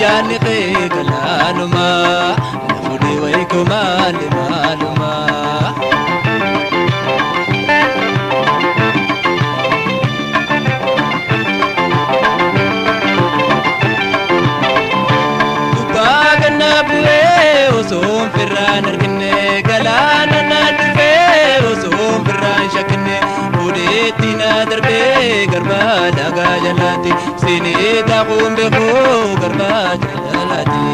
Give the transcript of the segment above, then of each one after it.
Yaanni kee galaanumaa na fuudhee wayiku maali maalumaa. Gubbaa gannaa bu'ee osoo firraan arginne galaana na dhufee osoo firraan shakkinne fuudheetti na darbee garbaa dhagaa jalaatti siinii taakuun beekuu garbaa jalaatti.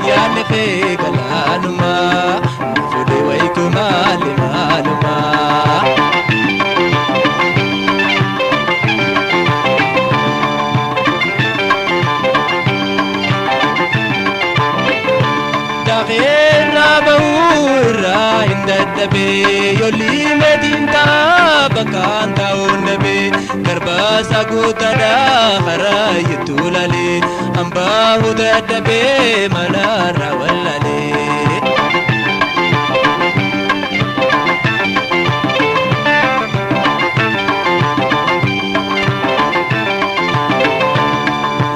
Yaanni kee galaanumaa na fuudhee wayiku maali maalumaa. Dakeerraa bahuu irraa hin dadhabee yoolii meetiin ta'a bakkaan taa'uun dhabee garbaasaa guuttaadhaa karaa ittuu laalee hambaahu dadhabee manaarraa wallaalee.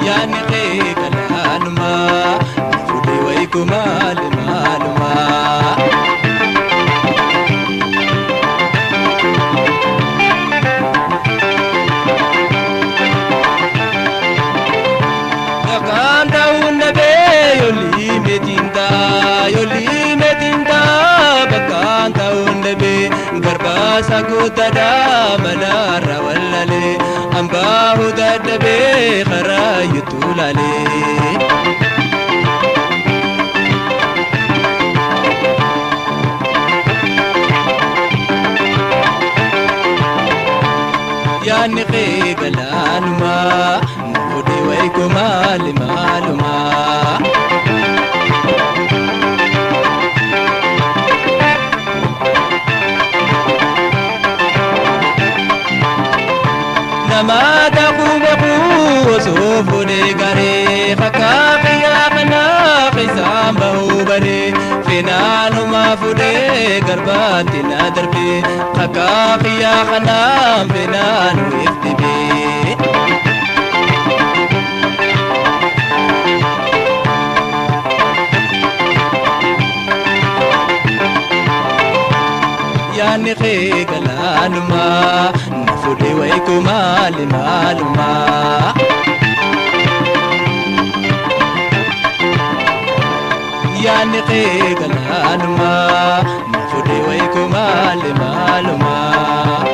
Yaanni kee galaanumaa na fuudhee wayiku maali maalumaa. Bakkaan ta'uun dhabee yoolii meetiin ta'a yoolii meetiin ta'a bakkaan ta'uun dhabee garbaasaa guuttaadhaa manaarraa wallaalee hambaahu dadhabee karaa ittuu laalee. Yaanni kee galaanumaa na fuudhee wayiku maali maalumaa. Nama daakuu beekuu osoo fuudhee garee fakkaa xiyyaa kanaa keessaan bahuu baree finaanumaa fuudhee garbaatti na darbee fakkaa xiyyaa kanaa finaanu if dhibee. Yaanni kee galaanumaa na fuudhee wayiku maali maalumaa. Yaanni kee galaanumaa na fuudhee wayiku maali maalumaa.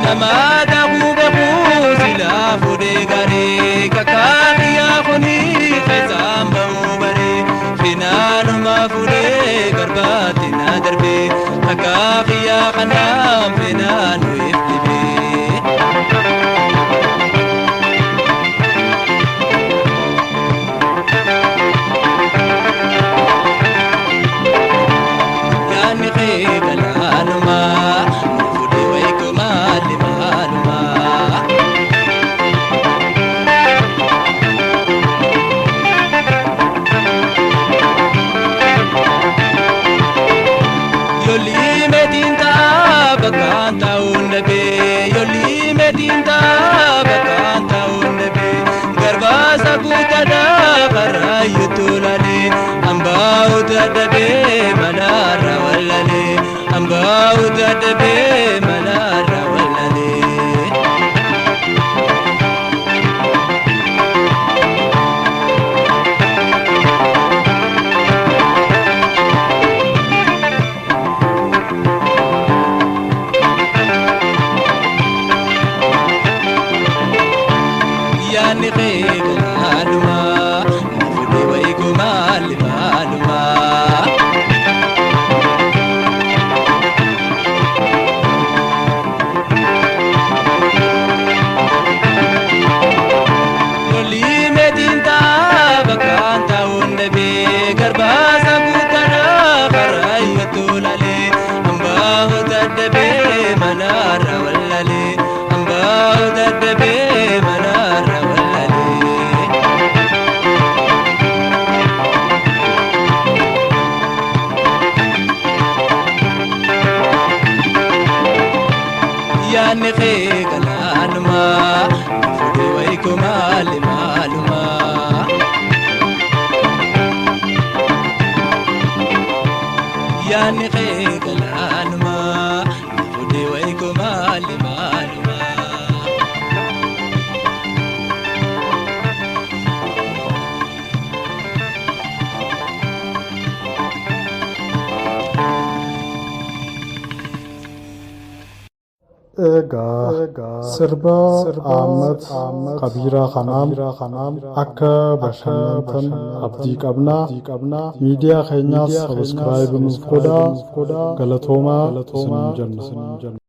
Nama daakuu beekuu silaa fuudhee garee kakkaadhiyaa kuni keessaan bahuu baree finaanumaa fuudhee garbaatti na darbee kakkaadhiyaa kanaan finaanu if dhibee. Yaanni kee galaanumaa na fuudhee wayiku maali maalumaa. Yoolii meetiin ta'a bakkaan taa'uun dhabee yoolii meetiin ta'a bakkaan taa'uun dhabee garbaasa guuttaadhaa karaa ittuu laalee hambaahu dadhabee manaarraa wallaalee hambaahu dadhabee manaarraa wallaalee. Yaanni kee galaanuma na fuudhee wayii maalli maaluma. Lolli meetiin ta'a bakkaan taa'uun dhabee garbaasa guuttaadhaa karaayyatu laalee hambaa dadhabee manaarra wallaalee hambaa dadhabee manaarra wallaalee. Yaanni kee galaanuma na fuudhee wayii maalli maaluma. Yaanni kee galaanuma na fuudhee wayii maalli maaluma. Egaa sirba Ahmad Kabiiraa kanaan akka bashannantan abdii qabnaa. Miidiyaa keenyaas sabiskiraayib nuuf godhaa. Galatoomaa isiniin jenna.